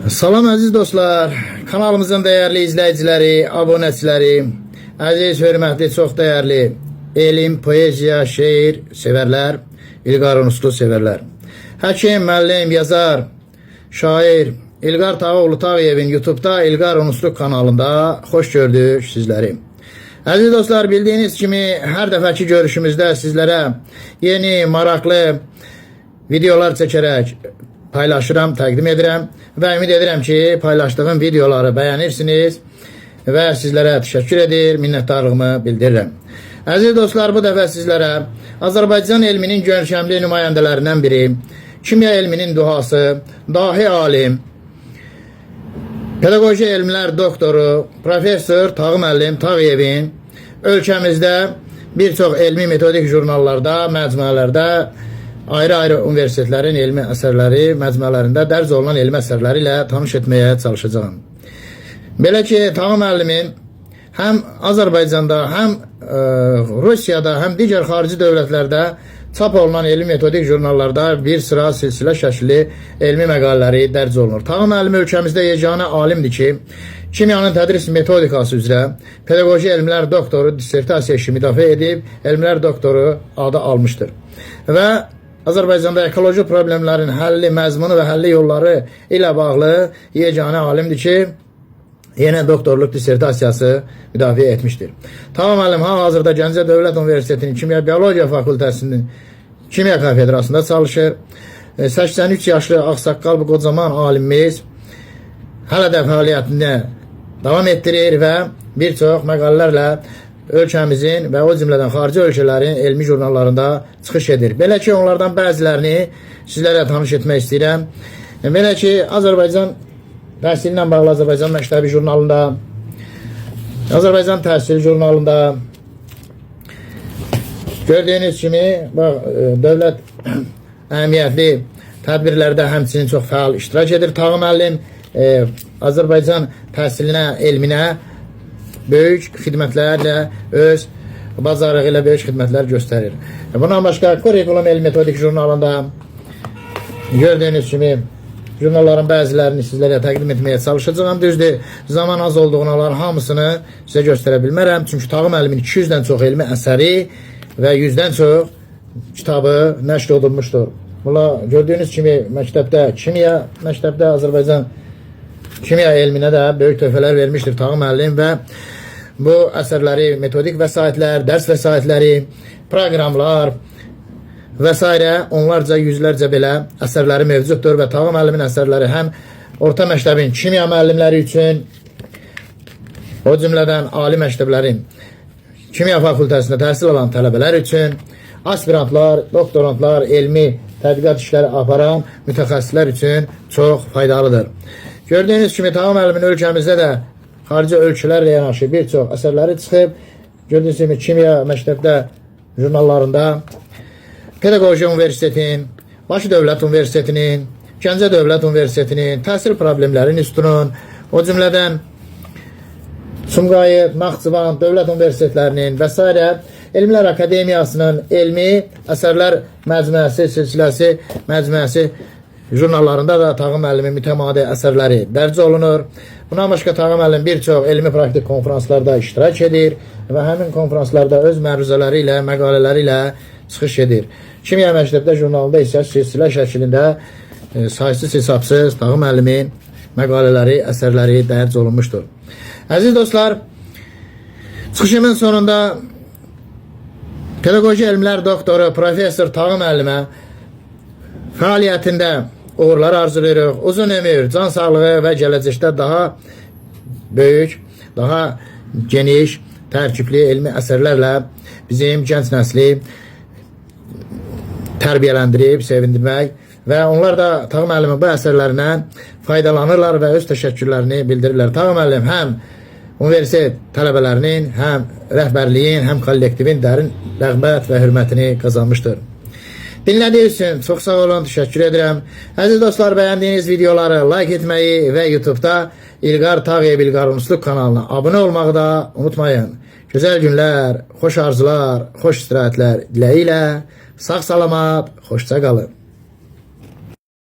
Salam əziz dostlar, kanalımızın dəyərli izləyiciləri, abunəçiləri, əziz, hörmətli, çox dəyərli elm, poeziya, şeir sevərlər, İlqar Unuslu sevərlər. Həkim, müəllim, yazar, şair İlqar Tağıoğlu Tağıyevin YouTube'da İlqar Unuslu kanalında xoş gördük sizləri. Əziz dostlar, bildiyiniz kimi hər dəfəki görüşümüzdə sizlərə yeni, maraqlı videolar çəkərək paylaşıram, təqdim edirəm və ümid edirəm ki, paylaşdığım videoları bəyənirsiniz və sizlərə təşəkkür edir, minnətdarlığımı bildirirəm. Əziz dostlar, bu dəfə sizlərə Azərbaycan elminin görkəmli nümayəndələrindən biri, kimya elminin duhası, dahi alim, pedaqoji elmlər doktoru, professor Tağı müəllim Tağıyevin ölkəmizdə bir çox elmi metodik jurnallarda, məcmuələrdə ayrı-ayrı universitetlərin elmi əsərləri, məcmuələrində dərc olunan elmi əsərləri ilə tanış etməyə çalışacağam. Belə ki, Tağı müəllimin həm Azərbaycanda, həm Rusiyada, həm digər xarici dövlətlərdə çap olunan elmi metodik jurnallarda bir sıra silsilə şəkilli elmi məqalələri dərc olunur. Tağı müəllim ölkəmizdə yeganə alimdir ki, kimyanın tədris metodikası üzrə pedaqoji elmlər doktoru dissertasiya işi müdafiə edib, elmlər doktoru adı almışdır. Və Azərbaycanda ekoloji problemlərin həlli, məzmunu və həlli yolları ilə bağlı yeganə alimdir ki, yenə doktorluq dissertasiyası müdafiə etmişdir. Tağı müəllim hal-hazırda Gəncə Dövlət Universitetinin Kimya Biologiya Fakültəsinin Kimya kafedrasında çalışır. 83 yaşlı ağsaqqal bu qocaman alimimiz hələ də fəaliyyətini davam etdirir və bir çox məqalələrlə ölkəmizin və o cümlədən xarici ölkələrin elmi jurnallarında çıxış edir. Belə ki, onlardan bəzilərini sizlərə tanış etmək istəyirəm. Belə ki, Azərbaycan təhsili ilə bağlı Azərbaycan Məktəbi jurnalında, Azərbaycan Təhsil jurnalında gördüyünüz kimi bax, dövlət əhəmiyyətli tədbirlərdə həmçinin çox fəal iştirak edir. Tağı müəllim Azərbaycan təhsilinə, elminə böyük xidmətlərlə öz bacarığı ilə böyük xidmətlər göstərir. Bundan başqa Kurikulum Elmi Metodik jurnalında gördüyünüz kimi jurnalların bəzilərini sizlərə təqdim etməyə çalışacağam. Düzdür, zaman az olduğuna onların hamısını sizə göstərə bilmərəm. Çünki Tağı müəllimin 200-dən çox elmi əsəri və 100-dən çox kitabı nəşr olunmuşdur. Bunlar gördüyünüz kimi məktəbdə kimya, məktəbdə Azərbaycan kimya elminə də böyük töhfələr vermişdir Tağı müəllim və bu əsərləri metodik vəsaitlər, dərs vəsaitləri, proqramlar və sairə onlarca, yüzlərcə belə əsərləri mövcuddur və Tağı müəllimin əsərləri həm orta məktəbin kimya müəllimləri üçün, o cümlədən ali məktəblərin kimya fakültəsində təhsil alan tələbələr üçün, aspirantlar, doktorantlar, elmi tədqiqat işləri aparan mütəxəssislər üçün çox faydalıdır. Gördüyünüz kimi Tağı müəllimin ölkəmizdə də xarici ölkələrlə yanaşı bir çox əsərləri çıxıb. Gördüyünüz kimi kimya məktəbdə jurnallarında Pedaqoji Universitetin, Bakı Dövlət Universitetinin, Gəncə Dövlət Universitetinin, təhsil problemləri institutunun, o cümlədən Sumqayıt, Naxçıvan Dövlət Universitetlərinin və s. Elmlər Akademiyasının elmi əsərlər məcmuəsi, silsiləsi məcmuəsi jurnallarında da Tağı müəllimin mütəmadi əsərləri dərc olunur. Bundan başqa Tağı müəllim bir çox elmi praktik konfranslarda iştirak edir və həmin konfranslarda öz məruzələri ilə, məqalələri ilə çıxış edir. Kimya məktəbdə jurnalında isə silsilə şəklində saysız hesabsız Tağı müəllimin məqalələri, əsərləri dərc olunmuşdur. Əziz dostlar, çıxışımın sonunda pedaqoji elmlər doktoru professor Tağı müəllimə fəaliyyətində uğurlar arzulayırıq. Uzun ömür, can sağlığı və gələcəkdə daha böyük, daha geniş, tərkibli elmi əsərlərlə bizim gənc nəsli tərbiyələndirib, sevindirmək və onlar da Tağı müəllimin bu əsərlərindən faydalanırlar və öz təşəkkürlərini bildirirlər. Tağı müəllim həm universitet tələbələrinin, həm rəhbərliyin, həm kollektivin dərin rəğbət və hörmətini qazanmışdır. Dinlədiyiniz üçün çox sağ olun, təşəkkür edirəm. Əziz dostlar, bəyəndiyiniz videoları like etməyi və YouTube'da İlqar Tağıyev İlqar Unuslu kanalına abunə olmağı da unutmayın. Gözəl günlər, xoş arzular, xoş istirahətlər diləyi ilə sağ salamat, xoşça qalın.